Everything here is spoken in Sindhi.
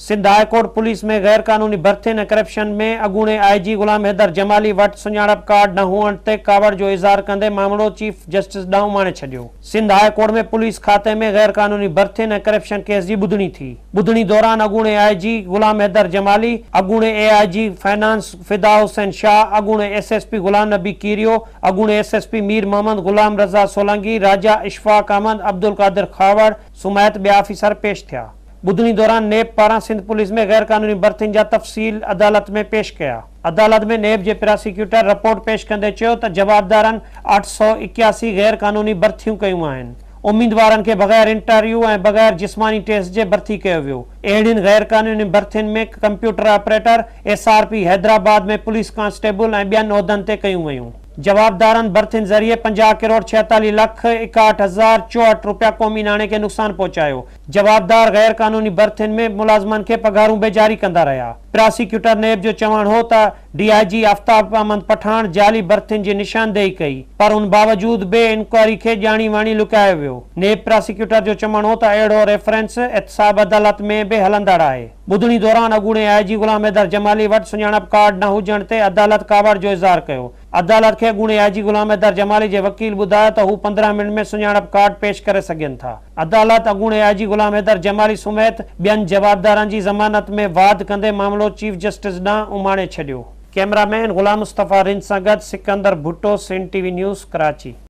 سنڌ هاء ڪورٽ پوليس ۾ غير قانوني ڀرتين ۽ ڪرپشن ۾ اڳوڻي آء جي غلام حيدر جمالي وٽ سڃاڻپ ڪارڊ نه هئڻ تي ڪاوڙ جو اظهار ڪندي مامرو چيف جسٽس ڏانهن اماڻي ڇڏيو. سنڌ هاء ڪورٽ ۾ پوليس کاتي ۾ غير قانوني ڀرتين ۽ ڪرپشن ڪيس جي ٻڌڻي ٿي. ٻڌڻي دوران اڳوڻي آء جي غلام حيدر جمالي، اڳوڻي اي آء جي فنانس فدا حسين شاهه، اڳوڻي S S P Ghulam Nabi Kerio, اڳوڻي S S P Mir Muhammad Ghulam Raza Solangi, Raja Ashfaq Ahmed, Abdul Qadir Khahawar سميت ٻيا آفيسر پيش ٿيا. ٻڌڻي دوران نيب پاران سنڌ پوليس ۾ غير قانوني ڀرتين جا تفصيل عدالت ۾ پيش ڪيا. عدالت ۾ نيب جي پراسيڪيوٽر رپورٽ پيش ڪندي چيو ته جوابدارن 881 غير قانوني ڀرتيون ڪيون آهن، اميدوارن کي بغير انٽرويو ۽ بغير جسماني ٽيسٽ جي ڀرتي ڪيو ويو، اهڙين غير قانوني ڀرتين ۾ computer operator, S R P Hyderabad ۾ police constable ۽ ٻين عهدن تي ڪيون ويون. جوابدارن ڀرتين ذريعي 50 ڪروڙ 46 لک 61 هزار 64 رپيا قومي ناڻي کي نقصان پهچايو. جوابدار غير قانوني برٿين ۾ ملازمن کي پگهارون به جاري ڪندا رهيا. پراسيڪيوٽر نيب جو چوڻ هو ته ڊي I جي آفتاب احمد پٺاڻ جعلي برٿين جي نشاندهي ڪئي پر ان باوجود به انڪوائري کي ڄاڻي واڻي لڪايو ويو. نيب پراسيڪيوٽر جو چوڻ هو ته اهڙو ريفرنس احتساب عدالت ۾ به هلندڙ آهي. ٻڌڻي دوران اڳوڻي آء جي غلام حيدر جمالي وٽ سڃاڻپ ڪارڊ نه هجڻ تي عدالت ڪاوڙ جو اظهار ڪيو. عدالت کي اڳوڻي آء جي غلام حيدر جمالي جي وڪيل ٻڌايو ته هو 15 منٽ ۾ سڃاڻپ ڪارڊ پيش ڪري سگهن ٿا. عدالت اڳوڻي آء جي غلام حيدر جمالي سميت ٻين جوابدارن جي ضمانت ۾ واڌ ڪندي معاملو چيف جسٽس ڏانهن اماڻي ڇڏيو. ڪئميرا مين غلام مصطفيٰ رند سان گڏ Sikandar Bhutto, Sindh T V news, Karachi.